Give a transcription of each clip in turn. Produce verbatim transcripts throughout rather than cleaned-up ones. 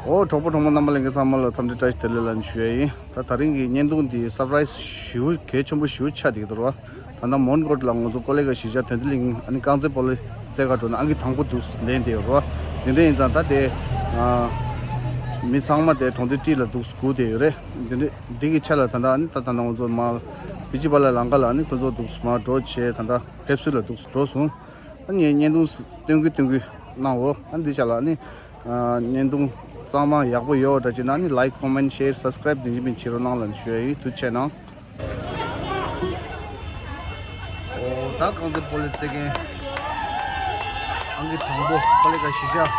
ཨོ། གྲོགས་པོ་གྲོགས་མོ་རྣམ་པ་ལྷན་རྒྱས་ཚང་མ་ལ་འཚམས་འདྲི་བཀྲ་ཤིས་བདེ་ལེགས་ལབ་ནས་ཞུ་ཡ་ཡིན། ད་དེ་རིང་གི་བརྙན་ཐུང་འདི་སར་པ་རའི་སི་ཞེ་པོ་གལ་ཆེན་པོ་ཞེ་པོ་ཆགས་བསྡད་ཀྱི་འདུག་ར། ད་ལྟ་མོན་གྷོ་ལ་ང་ཚོ་ཀོ་ལི་གྷལ་གཞིས་ཆགས་དོན་ལྡན་གླིང་ཨ་ནི་རྐང་རྩེད་སྤོ་ལོ་རྩེད་གར་འགྲོ་ན་ཨང་ཀི་དང་པོ་འདུག་ལེན་བསྡད་ཡོད་ར། དེ་འདྲ་ཡིན་ཙང་ད་དེ་ཨ་མི་ཚང་མ་དེ་གྲོང་སྡེ་སྤྲི་ལ་འདུག་སྒུག་བསྡད་ཡོད་རེད། འདི་འདྲ་འདི་གི་ཆ་ལ་ད་ལྟ་ཨ་ནི་ད་ད་ལྟ་ང་ཚོ་མར་བི་ཅི་པ་ལ་ལམ་ཁ་ལ་ཨ་ནི་ཁོ་ཚོ་འདུག་མར་འགྲོ་བྱས་ད་ལྟ་ཕེབས་བསུ་ལ་འདུག་འགྲོ་སོང་། ཨ་ནི་བརྙན་ཐུང་སྟོན་གི་སྟོན་གི་གནང་འོ། ཨ་ནི་འདི་བྱ་ལ་ཨ་ནི་ཨ་བརྙན་ཐུང་གཙང་མ་ཡག་པོ་ཡོད་འདྲ་བྱས་ན་ཨ་ནི་ལའིཀ་ཀོ་མེན་ཤེར་སབ་སི་ཀ་རའིབ་དེ་བཞིན་པའི་བྱེད་རོགས་གནང་ལབ་ཞུ་ཡ་ཡིན། ཐུགས་རྗེ་གནང་། ཨོ་ད་རྐང་རྩེད་སྤོ་ལོ་རྩེད་མཁན་ཨང་ཀི་དང་པོ་ཀོ་ལི་གྷལ་གཞིས་ཆགས་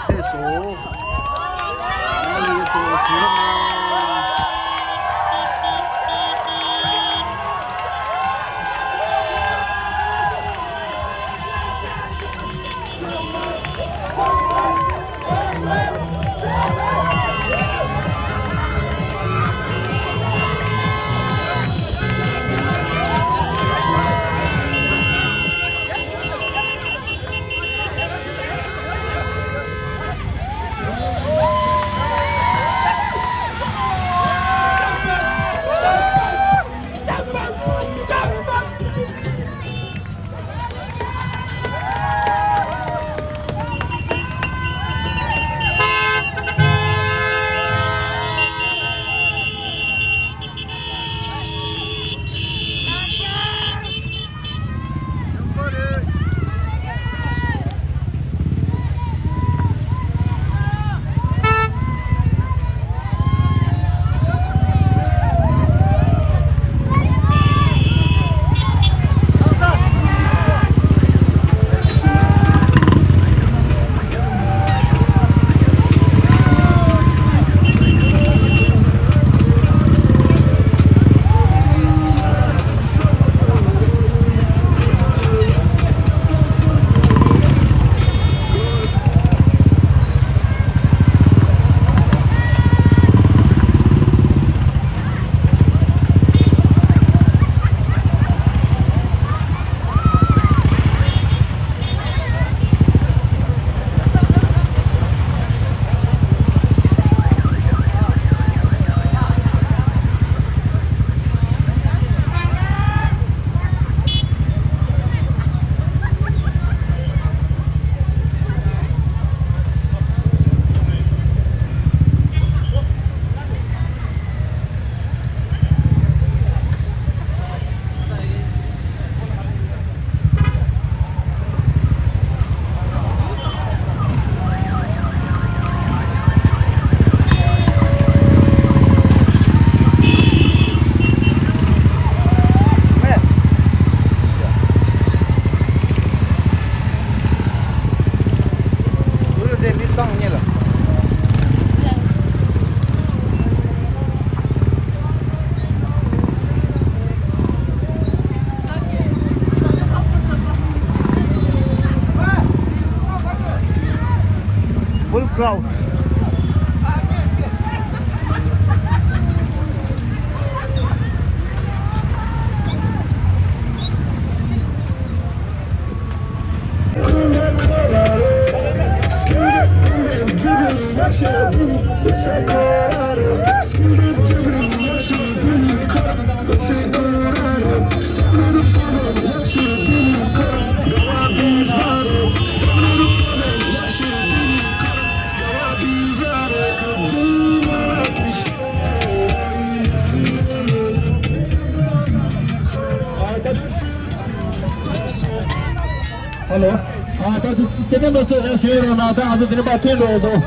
ཕེབས་སོང་། ཨ་ནི་ཡོད་སོང་བྱེད་རོགས་གནང་། Full crowd. Hello. ཨ་ད་དེ་དེ་དེ་མ་ཚད་ཞུ་རོགས་གནང་། ད་ང་ཚོ་དེ་ནས་ཕར་ཐོན་འགྲོ་འདུག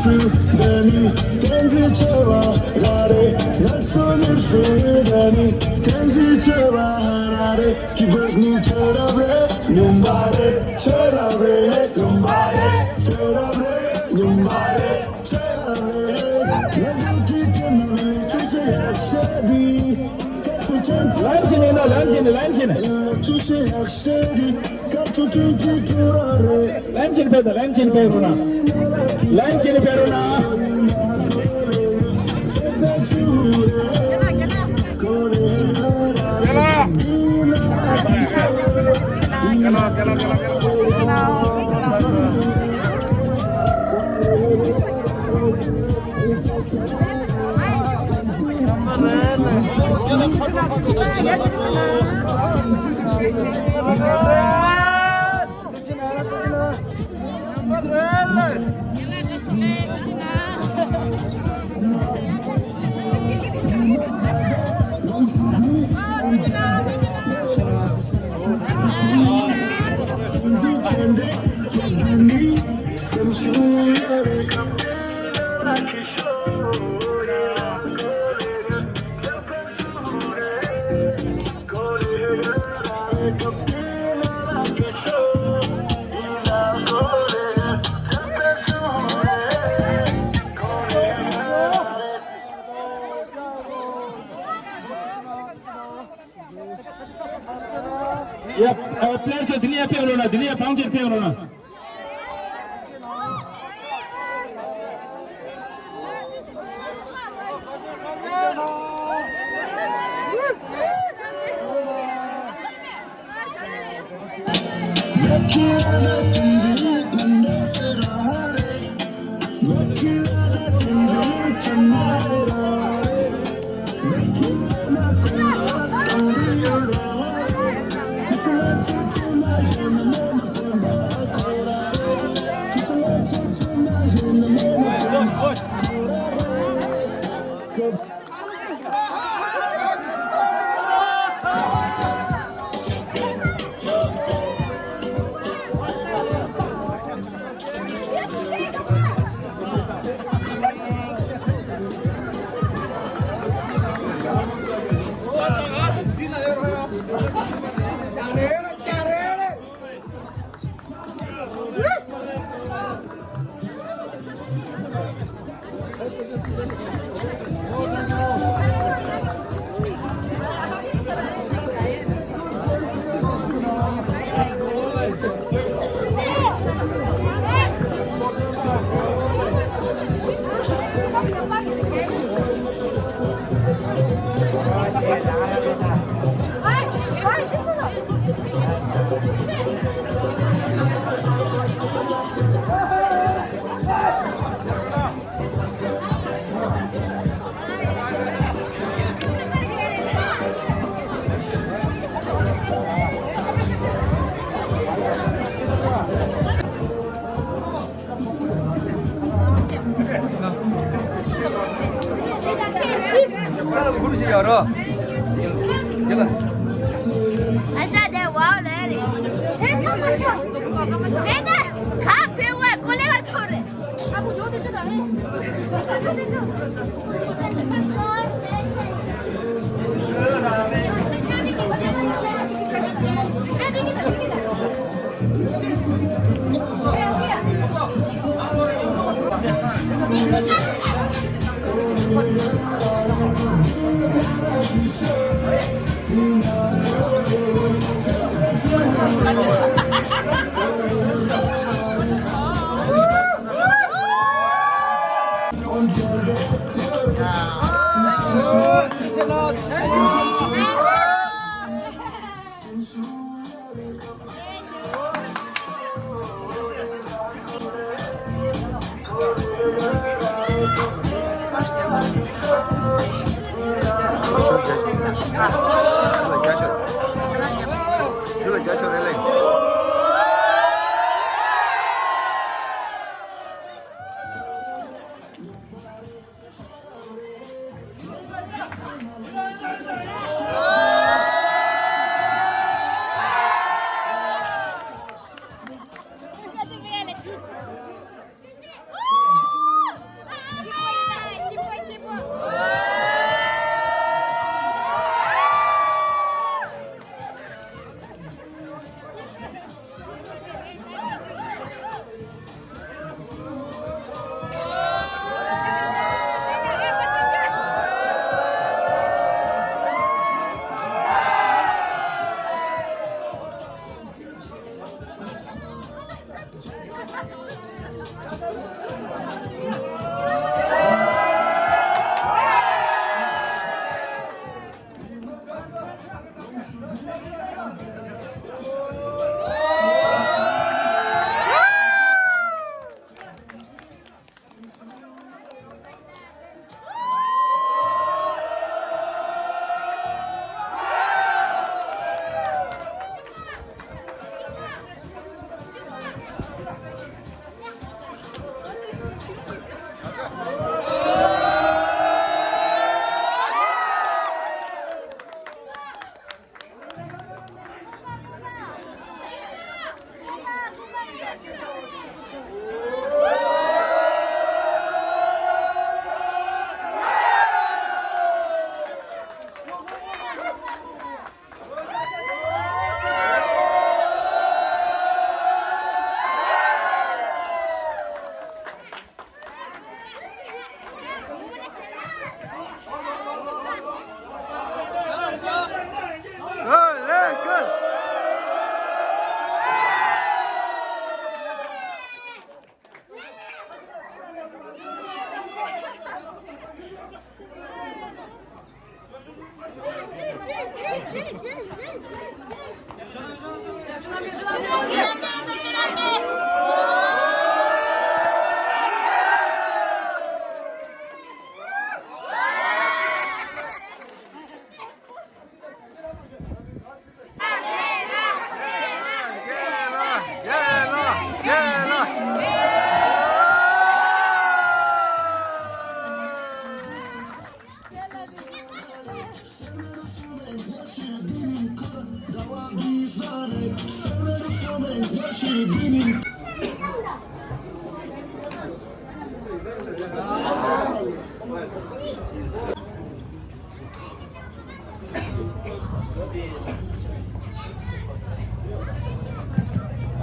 Dani, tenzi cheva rare, naso mi fi dani, tenzi cheva rare, ki berni chera re, numbare, chera re, numbare, chera re, numbare, chera re, nazo ki kemuri chuse yakshadi. ལན་གྱིས་ནི་ན་ལན་གྱིས་ནི་ལན་གྱིས་ནི། ལན་གྱིས་ཕེབས་དང་ལན་གྱིས་ཕེབས་རུང་ན། ལན་གྱིས་ནི་ཕེབས་རུང་ན། ཡ། ཨ། པླེར་ཚོ་འདི་ནས་ཕེབས་རོགས་གནང་། འདི་ནས་ཕངས་ཆེར་ཕེབས་རོགས་གནང་།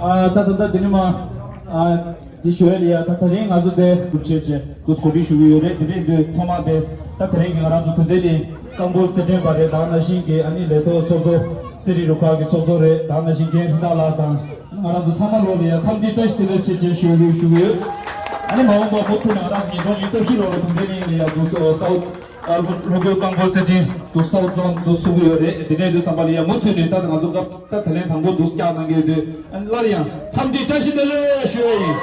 ཨ་ད་ད་ད་འདི་ནི་མ་ཨ་འདི་ཞུ་ཡ་ལ་ཡ། ད་ད་རིང་ང་ཚོ་དེ་གྲུབ་ཆེད་ཅེས་དུས་གོ་སྒྲིག་ཞུ་གི་ཡོད་རེད། དེ་རིང་འདི་ཐོག་མ་དེ་ད་ད་རིང་གི་ང་རང་ཚོ་དོན་ལྡན་གླིང་རྐང་སྤོལ་རྩེད་འགྲན་པ་རེད། ད་ནང་བཞིན་གྱི་ཨ་ནི་ལས་ཐོག་ཚོགས་གཙོ་རྩེད་རིགས་རུ་ཁག་གི་ཚོགས་གཙོ་རེད། ད་ནང་བཞིན་རྒན་ཧྲི་ཏ་ལགས་དང་ང་རང་ཚོ་ཚང་མ་ལོ་ལ་ཡ་འཚམས་འདྲི་བཀྲ་ཤིས་བདེ་ལེགས་ཆེ་ཞུ་ཞུ་གི་ཡོད། ཨ་ནི་མ་འོངས་པ་མུ་མཐུད་ནས་ང་རང་ཚོ་ཉིས་སྟོང་ཉི་ཤུ་རྩ་བཞི་ལོ་ལ་དོན་ལྡན་གླིང་ལ་ཡ་འདུག་ས་འོག་ཨ་ལྷོ་ལྷོ་བོད་རྐང་སྤོལ་རྩེད་འགྲན་དུ་ས་འོག་རྫོང་དུ་ཚུགས་ཀྱི་ཡོད་རེད། དེ་ནས་དུས་ཙམ་པ་ལ་ཡང་མུ་མཐུད་ནས་ད་ང་ཚོ་སྐབས་ད་ད་ལན་དང་པོ་འདུག་བསྐྱངས་གནང་གི་ཡོད་དུས། ཨ་ནི་སླར་ཡང་འཚམས་འདྲི་བཀྲ་ཤིས་བདེ་ལེགས་ཞུ་ཡ་ཡིན།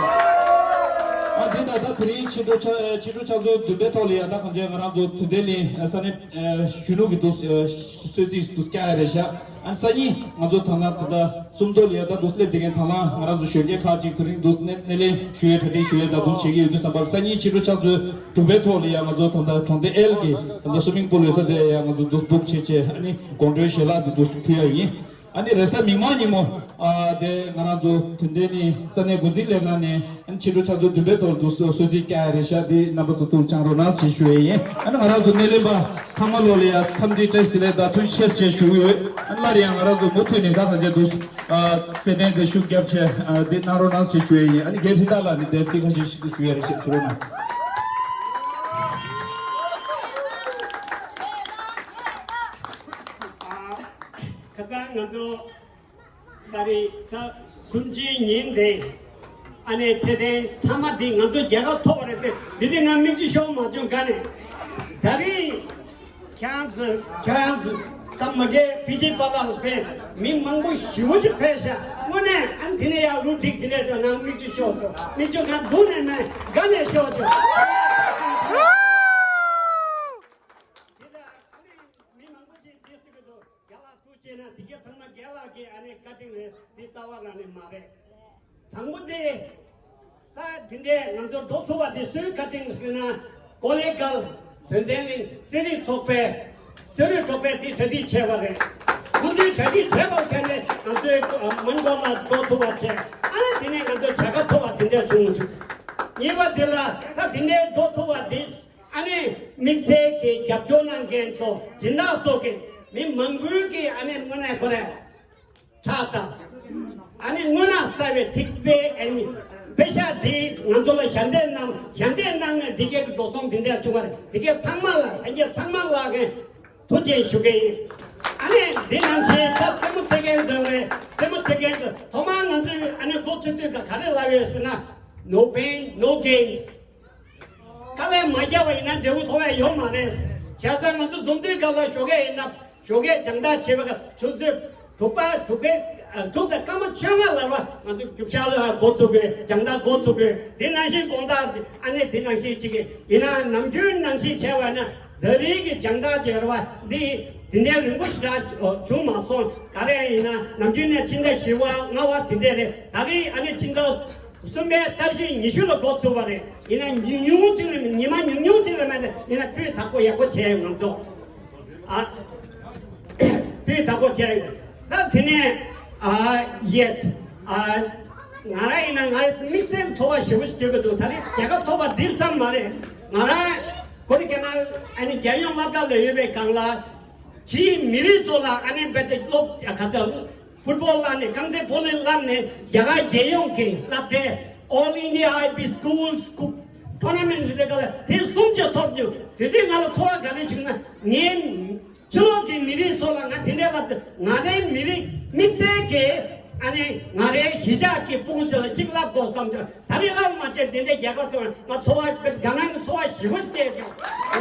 ཨ་དེ་ད་ད་དེ་རིང་ཕྱི་དྲོ་ཕྱ་ཕྱི་དྲོ་ཕྱག་ཚོད་བདུན་པའི་ཐོག་ལ་ཡང་ད་གང་ཅི་ང་རང་ཚོ་དོན་ལྡན་གླིང་ས་གནས་གཞོན་ནུ་གི་འདུག་གསོལ་ཚིགས་འདུག་བསྐྱངས་ཡ་རེད་ཤག་ཨ་ནི་སང་ཉིན་ང་ཚོ་ད་ལྟ་ད་ལྟ་སུམ་མདོ་ལ་ཡ་ད་འདུག་སླེབས་བསྡད་མཁན་དང་བླངས་ང་རང་ཚོ་གཞོན་སྐྱེས་ཁག་ཅིག་དེ་རིང་འདུག་སྣེ་སྣེ་ལེན་ཞུ་ཡས་གྲ་སྒྲིག་ཞུ་ཡས་ད་འདུག་བྱེད་ཀྱི་ཡོད་དུས་ཙམ་པར་སང་ཉིན་ཕྱི་དྲོ་ཕྱག་ཚོད་དྲུག་པའི་ཐོག་ལ་ཡང་ང་ཚོ་ད་ལྟ་གྲོང་སྡེ་ཨེལ་གྱི་ད་ལྟ་སུ་མིང་པུལ་ཡོད་ས་དེ་ཡང་ང་ཚོ་འདུག་སྦུག་བྱས་བྱས་ཨ་ནི་དགོང་དྲོའི་ཞལ་ལག་དེ་འདུག་ཕུལ་ཡ་ཡིན། ཨ་ནི་རེས་གཟའ་མིག་དམར་ཉིན་མོ་ཨ་དེ་ང་རང་ཚོ་དོན་ལྡན་གླིང་ས་གནས་འགོ་འཛིན་ལས་ཁང་ནས། ཕྱི་དྲོ་ཕྱག་ཚོད་བདུན་པའི་ཐོག་ཏུ་གསོལ་ཚིགས་བསྐྱངས་ཡ་རེད་ཤག་འདི་རྣམ་པ་ཚོ་ཐུགས་བཅངས་རོགས་གནང་ཞེས་ཞུ་ཡས་ཡིན། ཨ་ནི་ང་རང་ཚོ་སྣེ་ལེན་པ་ཚང་མ་ལོ་ལ་ཡ་འཚམས་འདྲི་བཀྲ་ཤིས་བདེ་ལེགས་དང་ཐུགས་རྗེ་ཆེ་ཞེས་ཞུ་གི་ཡོད། ཨ་ནི་སླར་ཡང་ང་རང་ཚོ་མུ་མཐུད་ནས་ད་གང་བྱས་འདུག་ཨ་རྩེད་འགྲན་དེ་ཤུགས་རྒྱབ་བྱས་ཨ་འདི་གནང་རོགས་གནང་ཞེས་ཞུ་ཡས་ཡིན། ཨ་ནི་རྒན་ཧྲི་ཏ་ལགས་ནས་དེ་ཚིག་ཁ་ཤས་ཤིག་ཏུ་ཞུ་ཡས་རེད་ཞེས་ཞུ་རོགས་གནང་། ཁ་སང་ང་ཚོ་ད་རེས་ད་གསུམ་བཅུའི་ཉིན་དེ་ཨ་ནེ་ཚེ་བརྟན་ཐ་མ་འདི་ང་ཚོ་རྒྱལ་ཁ་ཐོབ་པ་རེད་པས། འདི་དེ་ང་མིག་ཆུ་ཤོར་མ་བྱུང་ག་ནས། ད་རེས་ཁྱེད་རང་ཚོ་ཁྱེད་རང་ཚོ་བསམ་མ་རྒྱས་ཕི་ཇི་པ་ལགས་ལ་དཔེ་མི་མང་པོ་ཞེ་པོ་ཅིག་ཕེབས་ཤག་དངོས་གནས་ཨ་འདི་ནས་ཡག་རུ་ཁྲིག་འདི་ནས་ད་ང་མིག་ཆུ་ཤོར་སོང་། མིག་ཆུ་ང་འདུག་ནས་མེད་ག་ནས་ཤོར་བྱུང་། འདི་ད་ཨ་ནེ་མི་མང་པོ་ཅིག་འདི་སུ་གི་འདུག་རྒྱ་ལག་ཐུག་བྱས་ན་འདི་ག་ཚང་མ་རྒྱ་ལག་གི་ཨ་ནེ་བཀའ་དྲིན་རེད། འདི་རྩ་བ་རང་ནས་མ་རེད། དང་པོ་དེ་ད་འདི་འདྲའི་ང་ཚོ་འགྲོ་ཐུབ་པ་དེ་སུའི་བཀའ་དྲིན་ཟེར་ན། ཀོ་ལེ་གལ་དོན་ལྡན་གླིང་རྩེད་རིགས་ཚོགས་པས་རྩེད་རིགས་ཚོགས་པས་འདི་གྲ་སྒྲིག་བྱས་པ་རེད། ཁོང་ཚོས་གྲ་སྒྲིག་བྱས་པ་ག་ནས་ང་ཚོའི་མོན་གྷོ་ལ་འགྲོ་ཐུབ་པ་བྱས། ཨ་ནེ་དེ་ནས་ང་ཚོ་བྱ་དགའ་ཐོབ་པ་དེ་འདྲ་བྱུང་མི་ཐུབ། གཉིས་པ་དེ་ལ་ད་དེ་འདྲའི་འགྲོ་ཐུབ་པ་དེ། ཨ་ནེ་དམིགས་བསལ་གྱི་རྒྱབ་སྐྱོར་གནང་མཁན་ཚོ་སྦྱིན་བདག་ཚོ་གི་མི་མང་པོའི་གི་ཨ་ནེ་དངོས་གནས་ཁོ་རེ་ཁྲག་དང་། ཨ་ནེ་སྔོན་ན་གསར་བའི་ཐིག་པའི་ཨ་ནེ་པེ་ཤ་དེ་ང་ཚོ་ལ་ཞལ་འདེབས་གནང་ཞལ་འདེབས་གནང་ནས་འདི་གའི་གི་འགྲོ་སོང་དེ་འདྲ་བྱུང་བ་རེད། འདི་གའི་ཚང་མ་ལ་ལྷན་རྒྱས་ཚང་མ་ལ་གི་ཐུགས་རྗེ་ཆེ་ཞུ་གི་ཡིན། ཨ་ནེ་འདི་ནང་བཞིན་ད་རྩེད་མོ་རྩེ་མཁན་ཚོ་རེད། རྩེད་མོ་རྩེ་མཁན་ཚོ་ཐོག་མར་ང་ཚོས་ཨ་ནེ་འགོ་ ཚུགས་དུས་ག་ག་རེ་ལབ་ཡོད་ཟེར་ན། No pain, no gains། དཀའ་ལས་མ་བརྒྱབ་པ་ཡིན་ན་འབྲས་བུ་ཐོབ་ཡ་ཡོད་མ་རེད། བྱས་ཙང་ང་ཚོ་འཛོམས་དུས་སྐབས་ལ་ཞོགས་ཀས་ཡིན་ན་ཞོགས་ཀས་སྦྱང་བརྡར་བྱེད་པ་ཆུ་ཚོད་དྲུག་པ་དྲུག་པའི་དྲུག་དང་སྐར་མ་བཅོ་ལྔ་ལ་བ་ང་ཚོ་རྒྱུག་ཤར་ལ་འགོ་ཚུགས་དགོས། སྦྱང་བརྡར་འགོ་ཚུགས་དགོས། དེ་ནང་བཞིན་དགོང་དག་ཨ་ནེ་དེ་ནང་བཞིན་ཅིག་ཡིན་ན་ནམ་རྒྱུན་ནང་བཞིན་བྱས་པ་ན་ད་རེས་ཀྱི་སྦྱང་བརྡར་བྱས་པ་འདི་དེ་འདྲའི་རིང་པོ་ཞིག་ར་བྱུང་མ་སོང་། ག་རེ་ཡིན་ན་ནམ་རྒྱུན་ནས་ཕྱི་ཟླ་བཞི་པ་ལྔ་པ་དེ་འདྲས་རེད། ད་རེས་ཨ་ནེ་ཕྱི་ཟླ་གསུམ་པའི་ལྟ་བཞིན་ཉི་ཤུ་ལ་འགོ་ཚུགས་པ་རེད། ཡིན་ན་ཉུང་ཉུང་ཅིག་ལ་ཉི་མ་ཉུང་ཉུང་ཅིག་ལ་མེད་ན་ཡིན་ན་སྤུས་དག་པོ་ཡག་པོ་བྱས་ཡོད། ང་ཚོ་ཨ་སྤུས་དག་པོ་བྱས་ཡོད། ད་དེ་ནས་ཨ་ཡེས་ཨ་ང་རང་ཡིན་ན་ང་རང་དམིགས་བསལ་ཚོར་བ་ཞེ་པོ་ཞིག་སྐྱེ་གི་འདུག་ད་རེས་རྒྱལ་ཁ་ཐོབ་པ་འདི་ཙམ་མ་རེད། ང་རང་གོ་ལི་ཁེ་ན་ཨ་ནི་རྒྱལ་ཡོངས་སློབ་གྲྭ་ལ་ཡོད་པའི་སྒང་ལ་ཕྱིའི་མི་རིགས་ཚོ་ལ་ཨ་ནི་རྦད་དེ་སློབ་ག་ཚ། ཕུཊ་བོལ་བསླབ་ནས་རྐང་རྩེད་སྤོ་ལོ་བསླབ་ནས་རྒྱ་གར་རྒྱལ་ཡོངས་ཀྱི་སློབ་གྲྭའི་All India I B Schools Tournament ཞེས་པའི་སྒང་ལ་དེ་གསུམ་བཅུ་ཐོབ་མྱོང་། དེ་དུས་ང་ལ་ཚོར་བ་ག་རེ་བྱུང་ན་ངའི་ཕྱི་ལོགས་ཀྱི་མི་རིགས་ཚོ་ལ་ང་དེ་འདྲའི་བསླབ་དུས་ང་རའི་མི་རིགས་དམིགས་བསལ་གྱི་ཨ་ནི་ང་རའི་གཞིས་ཆགས་ཀྱི་སྤུ་གུ་ཚོ་ལ་གཅིག་བསླབ་དགོས་བསམ་བྱུང་། ད་རེས་བསླབ་མ་བྱས་དེ་འདྲའི་རྒྱལ་ཁ་ཐོབ་ང་ཚོར་བ་དགའ་སྣང་གི་ཚོར་བ་ཞེ་པོ་སྐྱེས་བྱུང་། ཨ་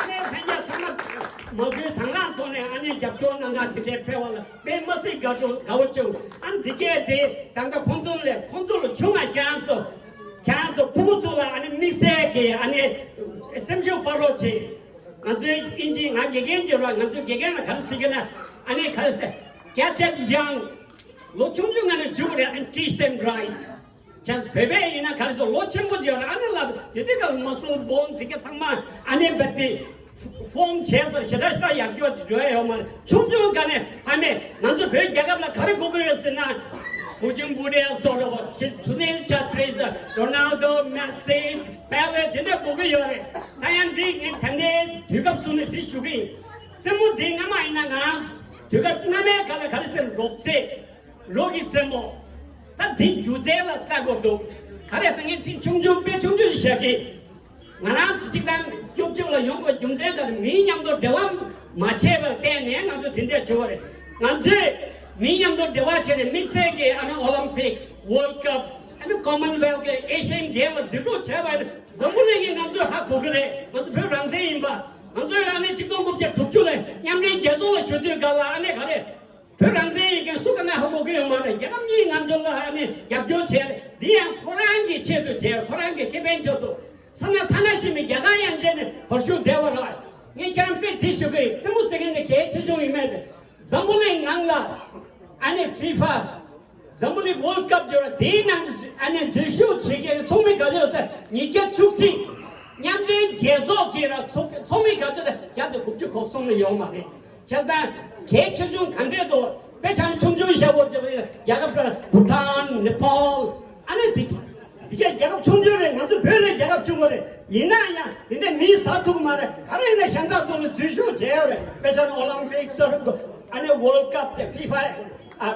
ནི་ལྷན་རྒྱས་ཚང་མ་མ་བསྐུལ་དང་བླངས་ཐོག་ནས་ཨ་ནི་རྒྱབ་སྐྱོར་གནང་ག་དེ་འདྲའི་ཕེབས་པ་ལ་དཔེ་མ་སྲིད་དགའ་སྤྲོ་དགའ་བོ་བྱུང་། ཨ་ནི་འདི་གས་དེ་ད་ལྟ་ཁོང་ཚོ་ལས་ཁོང་ཚོ་ལ་བྱུང་བ་ཁྱེད་རང་ཚོ་ཁྱེད་རང་ཚོ་ཕྲུ་གུ་ཚོ་ལ་ཨ་ནི་དམིགས་བསལ་གྱི་ཨ་ནི་སེམས་ཤུགས་སྤར་རོགས་བྱེད། ང་ཚོའི་ཨིན་ཇི་ང་དགེ་རྒན་བྱེད་རོགས། ང་ཚོའི་དགེ་རྒན་ལ་ག་རེ་ཟེར་གྱི་ན་ཨ་ནི་ག་རེ་ཟེར། Get them young། ལོ་ཆུང་ཆུང་ང་ནས་འཇུག་རེད། And teach them right། བྱས་ཙང་བོད་པས་ཡིན་ན་ག་རེ་ཟེར་ལོ་ཆེན་པོ་བརྗོད་རེད། ཨ་ནི་ལབ་དེ་དུས་ཀ་muscle bone་དེ་ག་ཚང་མ་ཨ་ནི་བེད་དེ་ཕོམ་བྱས་ཙང་ཞེ་དྲག་ཞེ་དྲག་ཡག་རྒྱུ་འགྲོ་ཡ་ཡོད་མ་རེད། ཆུང་ཆུང་ག་ནས་ཕ་མས་ང་ཚོ་བོད་རྒྱལ་ཁབ་ལ་ག་རེ་དགོས་ཀྱི་ཡོད་ཟེར་ན་ཀུ་ཅུན་བུ་ཏི་ཡ་སོགས་རེད་བ། ཤི་སུ་ནིལ་ཆ་ཏྲི་དང་རོ་ནལ་ཏོ་མེ་སི་པེ་ལེ་དེ་འདྲ་དགོས་ཀྱི་ཡོད་རེད། ད་ཡང་འདི་ངས་ད་ལྟའི་དུས་སྐབས་སུ་ནས་དེ་ཞུ་གི་ཡིན། རྩེད་མོ་འདི་སྔ་མ་ཡིན་ན་ང་རང་དུས་སྐབས་སྔ་མའི་སྐབས་ལ་ག་རེ་ཟེར་རོགས་རྩེད། རོགས་ཀྱི་རྩེད་མོ། ད་འདི་སྒྱུ་རྩལ་ལ་ལྟ་དགོས་འདུག་ག་རེ་ཟེར་ངས་དེ་ཆུང་ཆུང་དཔེ་ཆུང་ཆུང་ཞིག་བཤད་ཀྱི། ང་རང་ཚོ་གཅིག་དང་རྒྱུག་ཆུ་ལ་ཡོང་དགོས་རྒྱུ་མཚན་དང་མིའི་མཉམ་དུ་འབྲེལ་བ་མ་བྱས་པར་བརྟེན་ནས་ང་ཚོ་དེ་འདྲས་བྱུང་བ་རེད། ང་ཚོས་མིའི་མཉམ་དུ་འབྲེལ་བ་བྱས་ནས་དམིགས་བསལ་གྱི་ཨ་ནི་ཨོ་ལིམ་པིག་ཝརལ་ཀབ་ཨ་ནི་ཀོ་མན་ཝེལ་གི་ཨེ་ཤི་ཡན་གེམ་ལ་འཛུལ་ཞུགས་བྱས་པ་ཡིན་ན་འཛམ་བུ་གླིང་གིས་ང་ཚོས་ཧ་གོ་གི་རེད། ང་ཚོ་བོད་རང་བཙན་ཡིན་པ། ང་ཚོས་ཨ་ནི་ཆིག་སྟོང་དགུ་བརྒྱ་དྲུག་ཅུ་ལ་མཉམ་འབྲེལ་རྒྱལ་ཚོགས་ལ་ཞུ་དུས་སྐབས་ལ་ཨ་ནི་ག་རེ། བོད་རང་བཙན་ཡིན་མཁན་སུ་ག་ནས་ཧ་གོ་གི་ཡོད་མ་རེད། རྒྱལ་ཁབ་གཉིས་ང་ཚོ་ལ་ཨ་ནི་རྒྱབ་སྐྱོར་བྱས། འདི་ཡང་ཁོ་རང་གི་ཆེད་དུ་བྱས། ཁོ་རང་གི་ཁེ་ཕན་ཆེད་དུ། ས་ན་ཐ་ན་ཤི་མི་རྒྱ་གར་ཡང་བྱས་ནས་བར་ཤུག་བསྡད་པ་རེད། ངས་ཁྱེད་རང་དཔེ་དེ་ཞུ་གི་ཡིན། རྩེད་མོ་རྩེ་མཁན་དེ་གལ་ཆེ་ཆུང་ཡིན་མེད་དེ། འཛམ་བུ་གླིང་ནང་ལ་ཨ་ནི་ཕི་ཕ་འཛམ་བུ་གླིང་ཝརལ་ཀབ་བརྗོད་པ་དེའི་ནང་དུ་ཨ་ནི་འཛུལ་ཞུགས་བྱེད་མཁན་ཚོགས་མི་ག་ཚོད་ཡོད་ཟེར། ཉིས་བརྒྱ་བཅུ་གཅིག་མཉམ་འབྲེལ་རྒྱལ་ཚོགས་ཀྱི་ར་ཚོགས་ཚོགས་མི་ག་ཚོད་ར་བརྒྱ་དང་དགུ་བཅུ་གོ་གསུམ་ལ་ཡོད་མ་རེད། བྱས་ཙང་གལ་ཆེ་ཆུང་ག་འདྲས་འདུག་དཔེ་ཆ་ཆུང་ཆུང་བཞག་པོ་བརྗོད་པ་ཡིན་ན་རྒྱལ་ཁབ་ཀྱི་བྷུ་ཊཱན། ནེ་པཱལ། ཨ་ནི་དེ་དེ་གའི་རྒྱལ་ཁབ་ཆུང་ཆུང་རེད། ང་ཚོ་བོད་ལས་རྒྱལ་ཁབ་ཆུང་བ་རེད། ཡིན་ན་ཡང་དེ་འདྲས་མིས་ཟ་ཐུབ་ཀྱི་མ་རེད། ག་རེ་ཡིན་ན་གཞན་དག་ཚོ་ལ་འཛུལ་ཞུགས་བྱས་ཡོད་རེད། དཔེ་ཆ་ཨོ་ལིམ་པིག་སོགས་ཨ་ནི་ཝརལ་ཀབ་དེ་ཕི་ཕ་ཨ་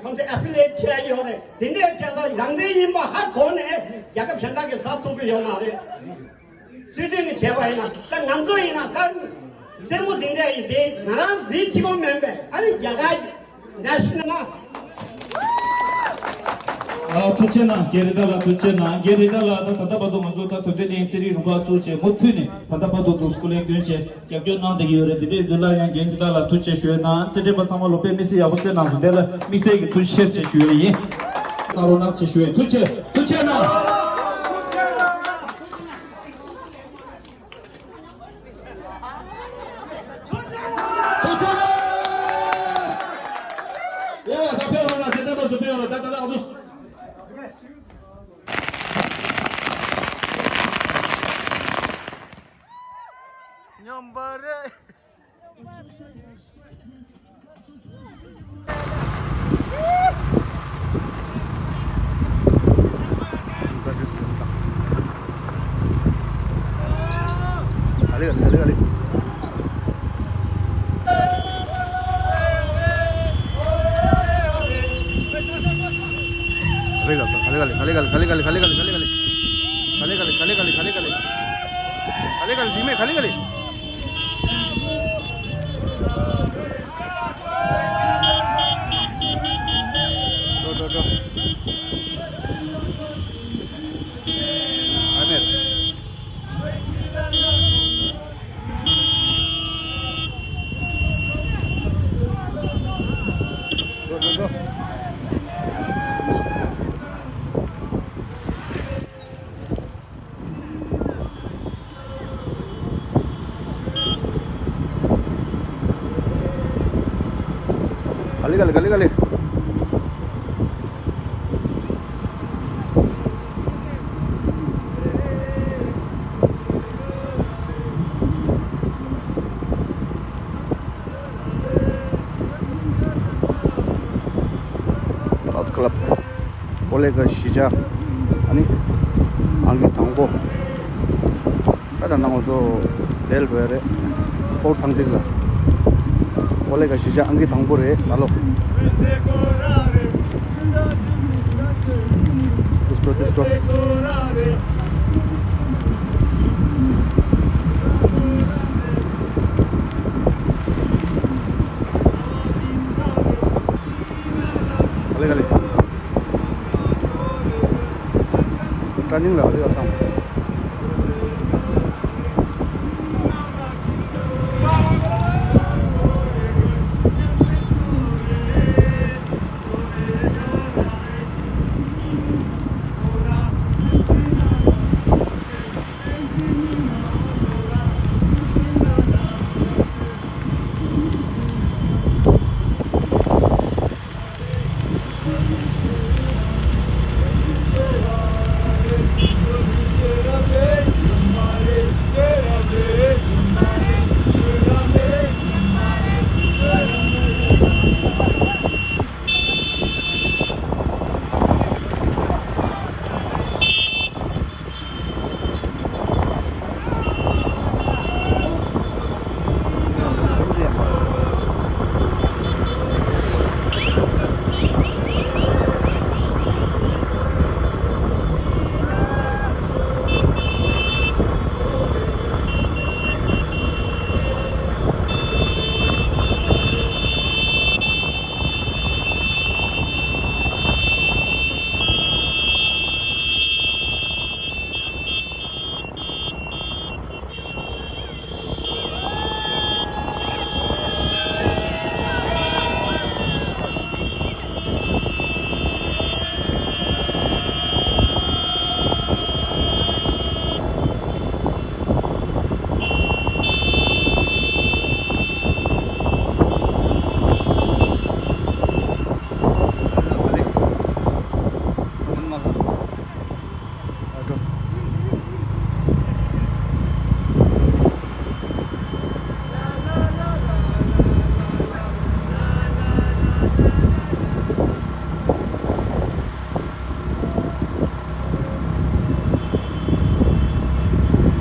ཁོང་ཚོས་ཨེ་ཕི་ལེ་ཊི་བྱས་ཡོད་རེད། དེ་འདྲས་བྱས་ཙང་རང་བཙན་ཡིན་པ་ཧ་གོ་ནས་རྒྱལ་ཁབ་གཞན་དག་གིས་ཟ་ཐུབ་ཀྱི་ཡོད་མ་རེད། སྲིད་དོན་གྱི་བྱས་པ་ཡིན་ན་ད་ང་ཚོ་ཡིན་ན་ད་རྩེད་མོ་དེ་འདྲ་ཡིན་དེ་ང་རང་རིགས་གཅིག་པོ་མིན་པས། ཨ་ནི་རྒྱ་གར་ནེ་ཤ་ནལ། ཨ་ཐུགས་རྗེ་གནང་། རྒན་རེད་ད་ལགས། ཐུགས་རྗེ་གནང་། རྒན་རེད་ད་ལགས། ད་ད་ལྟ་བར་དུ་ང་ཚོ་ད་དོན་ལྡན་གླིང་རྩེད་རིགས་རུ་ཁག་བཙུགས་བྱས་མུ་མཐུད་ནས་ད་ལྟ་བར་དུ་འདུག་སྐུ་ལས་དོན་བྱས་རྒྱབ་སྐྱོར་གནང་བསྡད་ཀྱི་ཡོད་རེད། དེ་འདྲའི་མདུན་ལ་ཡང་རྒན་ཁྱེད་དག་ལ་ཐུགས་རྗེ་ཆེ་ཞུ་ཡས་དང་། རྩེད་འགྲན་པ་ཚང་མ་ལོ་དཔེ་མི་སྲིད་ཡག་པོ་རྩེད་གནང་སོང་། དེ་ལ་དམིགས་བསལ་གྱི་ཐུགས་རྗེ་ཆེ་ཞུ་ཡས་ཡིན། གནང་རོགས་གནང་ཞེས་ཞུ་ཡས། ཐུགས་རྗེ་ཆེ། ཐུགས་རྗེ་གནང་། ཐུགས་རྗེ་ཆེ། ཡ་ད་ཕེབས་རོགས་གནང་། རྩེད་འགྲན་པ་ཚོ་ཕེབས་རོགས། ད་ད་ད་འདུག་སྙོམས་པ་རེད། ག་ལེ་ག་ལེ་ག་ལེ་ག་ལེ། South Club། ཀོ་ལེ་ག་གཞིས་ཆགས། ཨ་ནི། ཨང་ཀི་དང་པོ། ད་ད་ནང་ང་ཚོ་བལ་འགྲོ་ཡ་རེད། སྤོར་ཐང་སྟེང་ལ། ཀོ་ལེ་ག་གཞིས་ཆགས་ཨང་ཀི་དང་པོ་རེད་ད་ལོ། ཏིས་ཏོ་ཏིས་ཏོ། ག་ལེ་ག་ལེ། ཀྲ་ནིང་ལ་ག་ལེ་བ་བཏང་།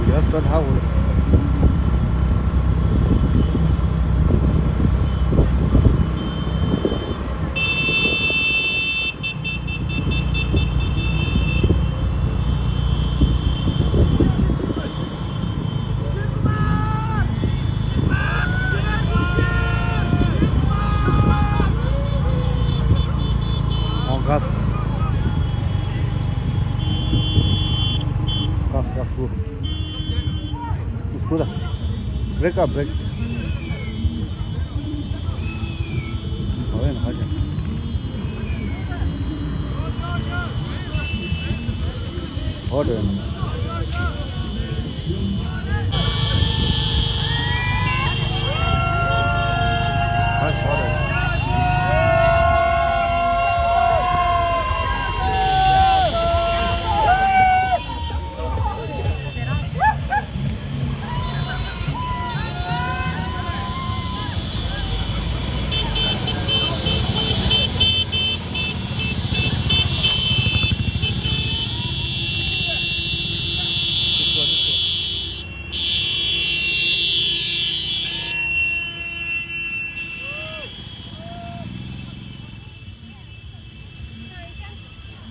Just start how. Gas, gas, go. Let's go. Brake up, brake. Hold on.